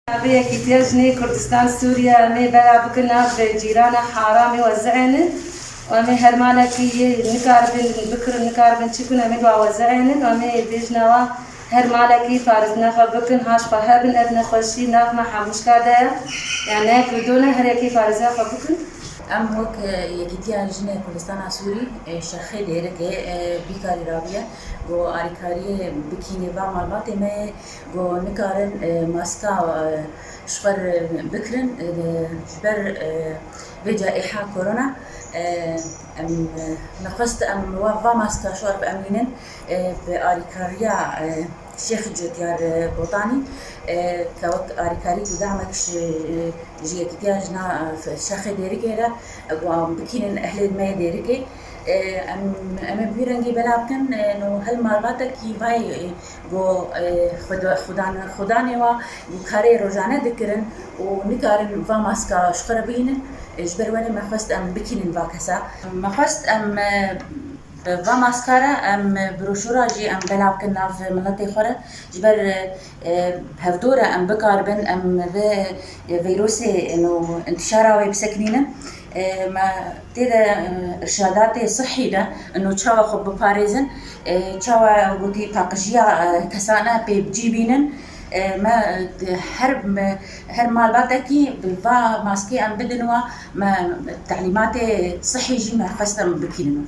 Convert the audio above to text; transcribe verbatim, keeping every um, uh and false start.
Navê Yekîtiya Jinê Kurdistan Sûriye, em ê bela bikin nav cîrana haramê we zi'ênin û em ê her malekî yê nikaribin bikirin, nikaribin çi kun, em ê wa we zi'ênin û em ê bêjina wa her malekî parêzina xwe bikin, haş xwe hebin, ev nexweşî nav me hemûşka de ye. Yani ne Kurdo ne, her yekî parêzina xwe bikin. Em wek, e, Yekîtiya Jinê Kurdistana Sûrî, e, Şexê Dêrikê, e, bîkarî rabiye, ku alîkariyê bikînê va malbatê me yê, ku nikarin, e, maska, e, ji xwe re bikirin, e, ji ber, e, vêca êha korona, e, em, e, nexwest em wa, va maska ji xwe re biemînin, e, bi alîkariya, e, Şêx Cotiyar, e, Botanî, e, ke wek alîkarî ku demek ji, e, ji Yekîtiya Jina, e, Şexê Dêrikê re, e, wan bikînin ehlê me yê Dêrikê. E, em, em ê bi vî rengî bela bikin, e, no hel malbatekî vay, e, go, e, xuda-, xudan-, xudanê wa, go karê rojane dikirin û nikarin va maska ji xwe re bihînin, e, ji ber wê me xwest em bikînin va kesa. Me xwest em, e, bi va maska re em broşûra jî em bela bikin nav miletê xwe re. Ji ber, e, hevdû re em bikaribin, em vê, e, vîrusê, e, no, întişara wê bisekinînin. E, me tê de, e, irşadatê sihî de, no, çawa xwe biparêzin, e, çawa gotî paqijiya, e, kesane pê bi cî bînin. E, me, e, her, me, her malbatekî bi va maskê em bidin wa, me telîmatê sihî jî me xwest em bikînin.